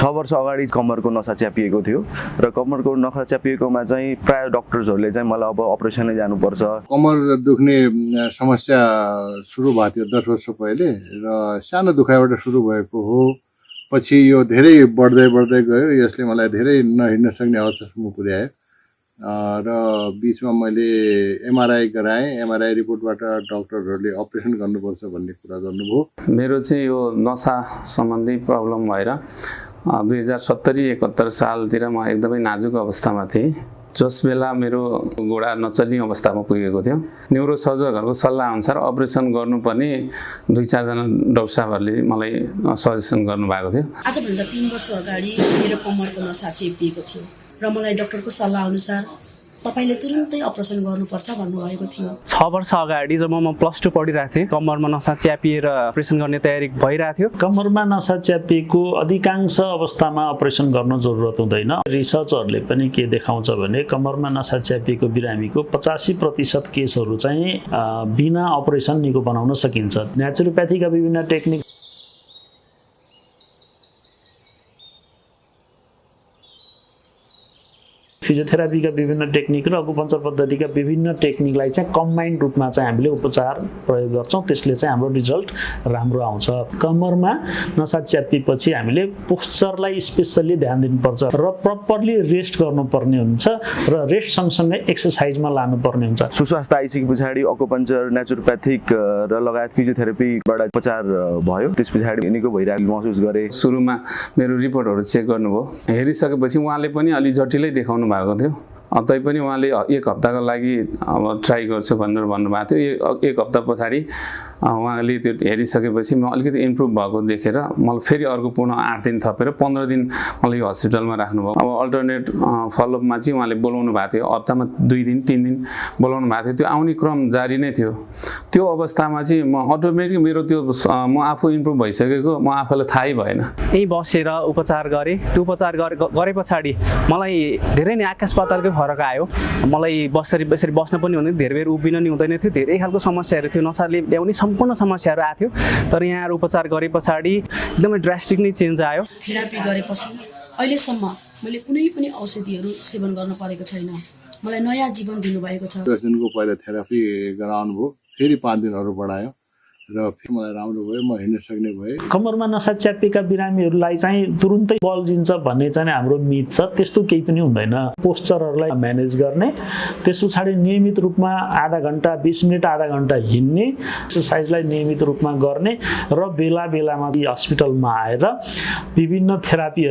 6 वर्ष अगाडि कम्मरको नसा च्यापिएको थियो र कम्मरको नसा च्यापिएकोमा चाहिँ प्राय डाक्टर्सहरूले चाहिँ मलाई अब अपरेसनै जानुपर्छ। कम्मर दुख्ने समस्या सुरु भएको थियो 10 वर्ष पहिले र सानो दुखाइबाट सुरु भएको हो। पछि यो धेरै बढ्दै गयो। यसले मलाई धेरै नहिड्न सक्ने अवस्थासम्म पुर्यायो र बीचमा मैले एमआरआई गराएँ। एमआरआई रिपोर्टबाट डाक्टरहरूले अपरेसन गर्नुपर्छ भन्ने कुरा गर्नुभयो। मेरो चाहिँ यो नसा सम्बन्धी प्रब्लम भएर 2070-71 सालतिर म एकदमै नाजुक अवस्थामा थिएँ, जस बेला मेरो गोडा नचल्ने अवस्थामा पुगेको थियो। न्युरोसर्जनहरूको सल्लाह अनुसार अपरेसन गर्नुपर्ने 2-4 जना डाक्टर साहबहरूले मलाई सजेसन गर्नुभएको थियो। आजभन्दा 3 वर्ष अगाडि मेरो कम्मरको नसा चेपिएको थियो र मलाई डाक्टरको सल्लाह अनुसार तपाईले तुरुन्तै अपरेसन गर्नुपर्छ भन्नुभएको थियो। 6 वर्ष अगाडि जब म +2 पढिरहेको थिएँ, कम्मरमा नसा च्यापिएर अपरेसन गर्ने तयारी भइरहेको थियो। कम्मरमा नसा च्यापिएको अधिकांश अवस्थामा अपरेसन गर्न जरुरत हुँदैन। रिसर्चहरूले पनि के देखाउँछ भने कम्मरमा नसा च्यापिएको बिरामीको 85% केसहरू चाहिँ बिना अपरेसन निको बनाउन सकिन्छ। नेचुरोप्याथीका विभिन्न टेक्निक फिजियोथेरापीका विभिन्न टेक्निक र अकुपञ्चर पद्धतिका विभिन्न टेक्निकलाई चाहिँ कम्बाइन्ड रूपमा चाहिँ हामीले उपचार प्रयोग गर्छौँ। त्यसले चाहिँ हाम्रो रिजल्ट राम्रो आउँछ। कम्मरमा नसा च्यापिएपछि हामीले पोस्चरलाई स्पेसली ध्यान दिनुपर्छ र प्रपरली रेस्ट गर्नुपर्ने हुन्छ र रेस्ट सँगसँगै एक्सर्साइजमा लानुपर्ने हुन्छ। सुस्वास्थ्य आइसके पछाडि अकुपञ्चर, नेचुरोप्याथिक र लगायत फिजियोथेरापीबाट उपचार भयो। त्यस पछाडि निको भइरहेको महसुस गरे। सुरुमा मेरो रिपोर्टहरू चेक गर्नुभयो। हेरिसकेपछि उहाँले पनि अलि जटिलै देखाउनु भएको थियो। तैपनि उहाँले 1 हप्ताको लागि अब ट्राई गर्छु भनेर भन्नुभएको थियो। 1 हप्ता पछाडि उहाँले त्यो हेरिसकेपछि म अलिकति इम्प्रुभ भएको देखेर मलाई फेरि अर्को पुनः 8 दिन थपेर 15 दिन मलाई यो हस्पिटलमा राख्नुभयो। अब अल्टरनेट फलोअपमा चाहिँ उहाँले बोलाउनु भएको थियो। हप्तामा 2 दिन 3 दिन बोलाउनु भएको थियो। त्यो आउने क्रम जारी नै थियो। त्यो अवस्थामा चाहिँ म अटोमेटिक मेरो त्यो म आफू इम्प्रुभ भइसकेको म आफूलाई थाहै भएन। यही बसेर उपचार गरेँ। त्यो उपचार गरे पछाडि मलाई धेरै नै आकाश पातालकै फरक आयो। मलाई बसरी बस्न पनि हुँदैन, धेरै बेर उभिन नि हुँदैन थियो। धेरै खालको समस्याहरू थियो, नसाले ल्याउने सम्पूर्ण समस्याहरू आएको थियो। तर यहाँ उपचार गरे पछाडि एकदमै ड्रास्टिक नै चेन्ज आयो। थेरापी गरेपछि अहिलेसम्म मैले कुनै पनि औषधिहरू सेवन गर्न परेको छैन। मलाई नयाँ जीवन दिनुभएको छ। 10 दिनको पहिला थेरापी गराउनु भयो, फेरि 5 दिन अरू बढायो र फेरि मलाई राम्रो भयो। म हिँड्न सक्ने भएँ। कम्मरमा नसा च्यापिएका बिरामीहरूलाई चाहिँ तुरुन्तै बल्झिन्छ भन्ने चाहिँ हाम्रो मिथ छ। त्यस्तो केही पनि हुँदैन। पोस्चरहरूलाई म्यानेज गर्ने, त्यस पछाडि नियमित रूपमा आधा घण्टा 20 मिनट आधा घण्टा हिँड्ने, एक्सर्साइजलाई नियमित रूपमा गर्ने र बेला बेलामा हस्पिटलमा आएर विभिन्न थेरापी